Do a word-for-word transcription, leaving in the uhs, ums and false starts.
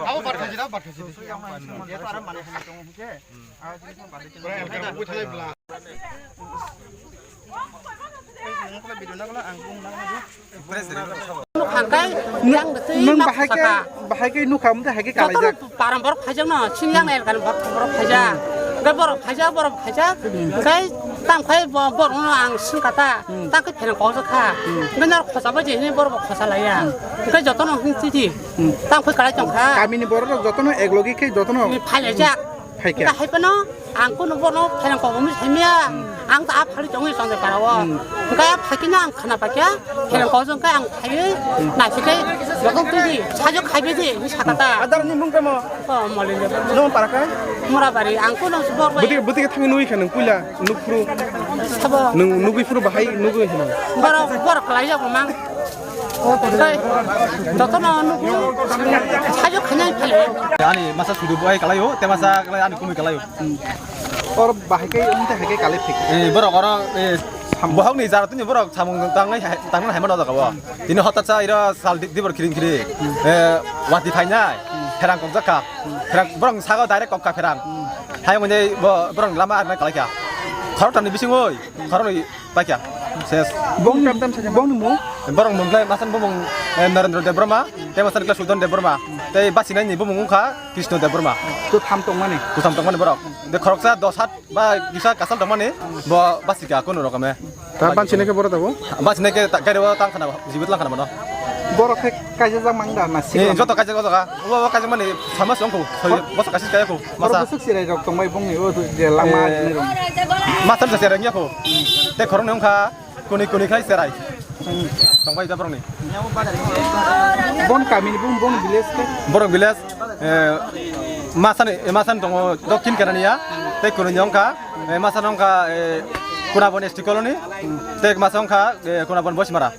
Abo barkhaji da, barkhaji. Nukha hwnkhe yang twi Nwng ma bahai khe, phusa kha. Bahai khe nukha, omo twi hai khe jotono kalaijak. Param borok phaijak no, sini yang nai kan borok, borok phaijak. Hwnkhe borok phaijak, borok phaijak. Hwnkhe tang khai bo-, borok no ang singkha ta. Hmm. Tang khai pherang kok kha. Hmm. Hwnkhe nor khosa bai je hini borok bo khosa laiya. Hmm. Hwnkhe jotono hwn twi di. Hmm. Tang khai kalai tong kha. Kamini borok rok jotono ek logi khe jotono. Ni phaijak. Phaikha. Hwnkhe hai phano ang kunu bono pherang kok wngwi saimaya. Hmm. Ang ta a phari tongwi tongjak para o. Hmm. Hwnkhe phaikhe no ang khna paikha, pherang kok wngkha ang phaiwi, hmm, naisike jokhon twi di, sajwk khaibai di, hinwi sakha ta. Adar ni mung tamo? O, Molin Debbarma. Nwng para kha? Murabari, ang kunu bor bai. Bwtwi, bwtwi khe thangwi nugwi kha nwng puila, nukphuru. Sabo. Nwng nugwi phuru bahai nugwi hinwi. Borok, borok kalaijak bo mang. Tei jotono nukgo, sajo khainai phai. Ani masa sudu bai kalaio, te masa kalai ani kumi kalaio. Or bahai kai, umte hai kai kalai phik. Eh, borok oro, eh, bohok ni jara tini borok samung tangnai hai, tangnai hai mano jaga bo. Tini hota cha ira sal di, dibor kiring kiring. Eh, wati phainai, pherang kok jakha. Pherang borok sago direct kok ka pherang. Hai mone bo borok lama arna kalai kha. Khorok tani bising oi, khorok ni Paikha. Ses. Bong tam tam saja. Bong ni mung? Borok mung khlai masan bumung, eh, Narendra Debbarma, tei masan khlai Sudan Debbarma, tei basinai ni bumung wngkha Krishna Debbarma. Kwtham tongmani. Kwtham tongmani borok. De khoroksa dos hat ba kisa kasal tongmani, bo basika kunu rokome. Ta bansinai khe borok tabuk? Bansinai khe ta-, gari o tang khana, jibit lang khana mano. Borok khe kaisa jak mang da na Eh, sikla? Joto kaisa joto ka. Wa, wa kaisa mani sama song ko. Soi, Hor-, bosa kaisa kaya ko. Hor Masa. Bwswk cherai rok tong bai bong ni o je lama Eh. ni rong. Masa se cherai ya ko. Te khorong nong kha. Kuni kuni khai cherai. Hmm. Tong bai da borok ni. Bon kami ni bong, bon village ke. Borok village, eh, Masan, eh, Masan tongo Dokhin Kerania. Te kuni nong kha, eh, Masan nong kha, eh, Kunabon S T colony. Te Masan nong kha, eh, Kunabon Boismara.